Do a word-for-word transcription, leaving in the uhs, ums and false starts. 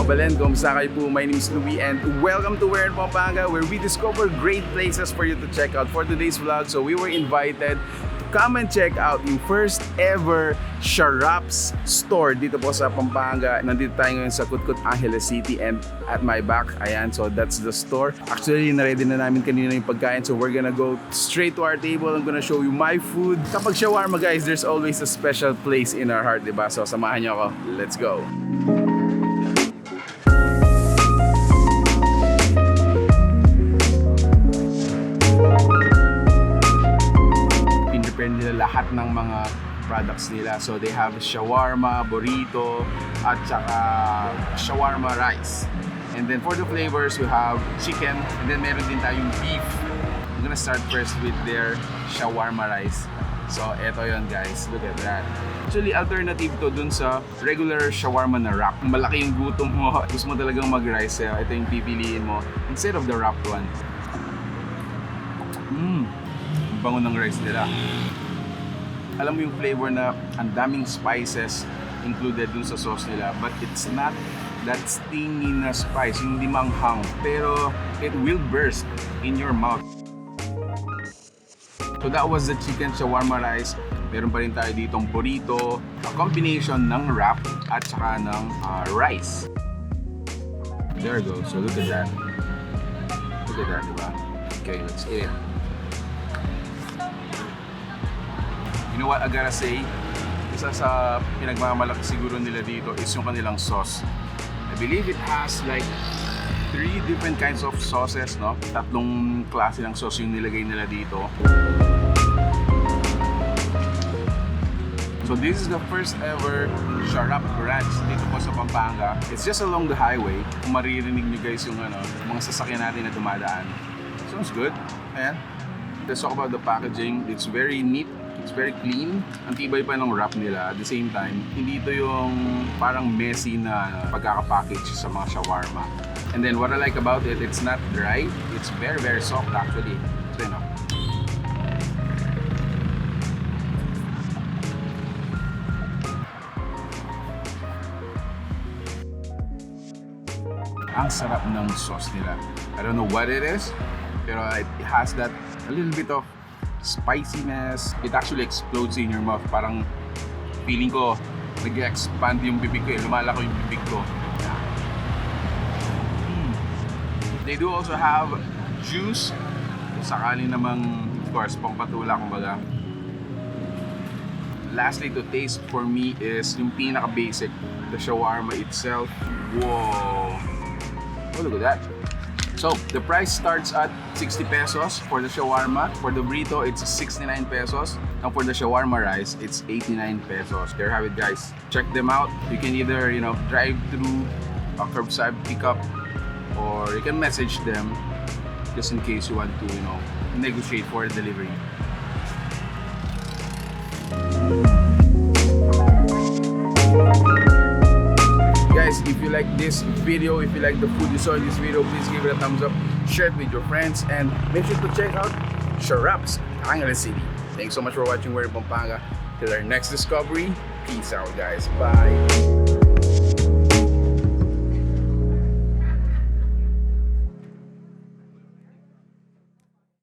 Balen, kumusta kayo po? My name is Louie and welcome to Where in Pampanga, where we discover great places for you to check out for today's vlog. So we were invited to come and check out yung first ever Sharap's store dito po sa Pampanga. Nandito tayo ngayon sa Cutkut, Angeles City, and at my back, ayan, so that's the store. Actually, na-ready na namin kanina yung pagkain, so we're gonna go straight to our table. I'm gonna show you my food. Kapag shawarma, guys, there's always a special place in our heart, di ba? So samahan niyo ako. Let's go! Piniprepare nila lahat ng mga products nila. So they have shawarma, burrito, at saka shawarma rice. And then for the flavors, we have chicken, and then meron din tayong beef. I'm gonna start first with their shawarma rice. So eto yon, guys, look at that. Actually, alternative to dun sa regular shawarma na wrap. Malaki yung gutom mo, gusto mo talagang mag-rice, eh, ito yung pipiliin mo instead of the wrap one. Mm, ang bango ng rice nila. Alam mo yung flavor na ang daming spices included dun sa sauce nila, but it's not that stingy na spice, yung hindi manghang, pero it will burst in your mouth. So that was the chicken shawarma rice. Meron pa rin tayo ditong burrito, a combination ng wrap at saka ng, ah, rice. There you go. So look at that. Look at that, diba? Okay, let's eat it. You know what I gotta say? Isa sa pinagmamalaki siguro nila dito is yung kanilang sauce. I believe it has, like, three different kinds of sauces, no? Tatlong klase ng sauce yung nilagay nila dito. So this is the first ever Sharap branch dito po sa Pampanga. It's just along the highway. Kung maririnig nyo, guys, yung ano, mga sasakyan natin na dumadaan. Sounds good. Ayan. Let's talk about the packaging. It's very neat. It's very clean. Ang tibay pa ng wrap nila. At the same time, hindi ito yung parang messy na pagkakapackage sa mga shawarma. And then what I like about it, it's not dry. It's very, very soft, actually. Ito yun, oh. Ang sarap ng sauce nila. I don't know what it is, pero it has that a little bit of spiciness. It actually explodes in your mouth. Parang feeling ko, nag-expand yung bibig ko eh. Lumalaki yung bibig ko. Mm. They do also have juice. Kung sakali namang, of course, pampatula, kumbaga. Lastly, to taste for me is yung pinaka-basic, the shawarma itself. Wow! Oh, look at that. So, the price starts at sixty pesos for the shawarma. For the burrito, it's sixty-nine pesos. And for the shawarma rice, it's eighty-nine pesos. There you have it, guys. Check them out. You can either, you know, drive through a curbside pickup, or you can message them just in case you want to, you know, negotiate for a delivery. Guys, if you like this video, if you like the food you saw in this video, please give it a thumbs up, share it with your friends, and make sure to check out Sharap's Angeles City. Thanks so much for watching Where in Pampanga. Till our next discovery, peace out, guys. Bye.